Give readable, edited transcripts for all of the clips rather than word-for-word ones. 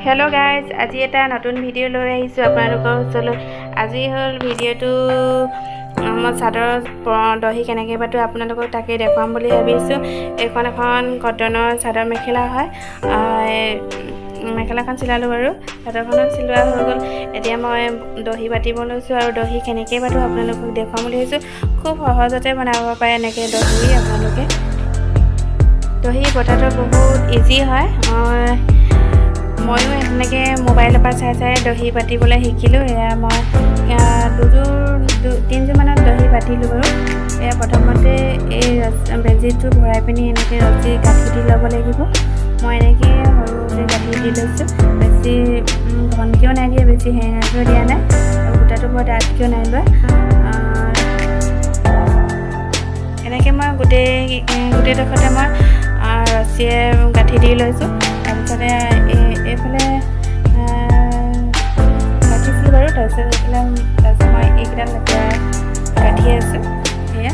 Hello' guys, আজি এটা নতুন ভিডিঅ' লৈ আহিছোঁ আপোনালোকৰ ওচৰলৈ। আজি হ'ল ভিডিঅ'টো মই চাদৰ দহি কেনেকৈ বাটো আপোনালোকক তাকে দেখুৱাম বুলি ভাবিছোঁ। এইখন এখন কটনৰ চাদৰ মেখেলা হয়। মেখেলাখন চিলালোঁ বাৰু, চাদৰখনত চিলোৱা হৈ গ'ল। এতিয়া মই দহি বাতিব লৈছোঁ আৰু দহি কেনেকৈ বাটো আপোনালোকক দেখুৱাম বুলি ভাবিছোঁ। খুব সহজতে বনাব পাৰে এনেকৈ দহি। আপোনালোকে দহি বটাটো বহুত ইজি হয়। ময়ো তেনেকৈ মোবাইলৰ পৰা চাই চাই দহি বাতিবলৈ শিকিলোঁ। এয়া মই দুযোৰ তিনিযোৰমানত দহি বাতিলোঁ বাৰু। এয়া প্ৰথমতে এই বেজীটো ভৰাই পিনি এনেকৈ ৰছী গাঁঠি দি ল'ব লাগিব। মই এনেকৈ সৰুকৈ গাঁঠি দি লৈছোঁ। বেছি ঘনকৈও নাই দিয়া, বেছি হেঙাকৈও দিয়া নাই আৰু সূতাটো বৰ ডাঠকৈও নাই লোৱা। এনেকৈ মই গোটেইডোখৰতে মই ৰছীয়ে গাঁঠি দি লৈছোঁ। তাৰপিছতে এইফালে গাঁঠিছিলোঁ বাৰু। তাৰপিছত এইফালে, তাৰপিছত মই এইকেইডাল এতিয়া গাঁঠি আছোঁ। এয়া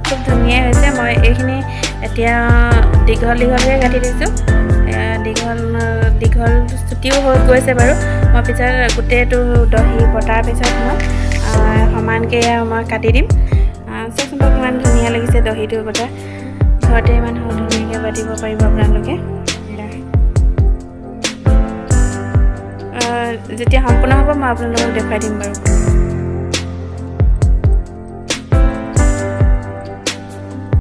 খুব ধুনীয়াই হৈছে। মই এইখিনি এতিয়া দীঘল দীঘলকৈ গাঁঠি দিছোঁ। দীঘল দীঘল চুটিও হৈ গৈছে বাৰু। মই পিছত গোটেইটো দহি বটাৰ পিছত মই সমানকৈ মই কাটি দিম। চাওকচোন বাৰু, কিমান ধুনীয়া লাগিছে দহিটো বটা। ঘৰতে ইমান ধুনীয়াকৈ বাতিব পাৰিব আপোনালোকে। যেতিয়া সম্পূৰ্ণ হ'ব, মই আপোনালোকক দেখুৱাই দিম বাৰু।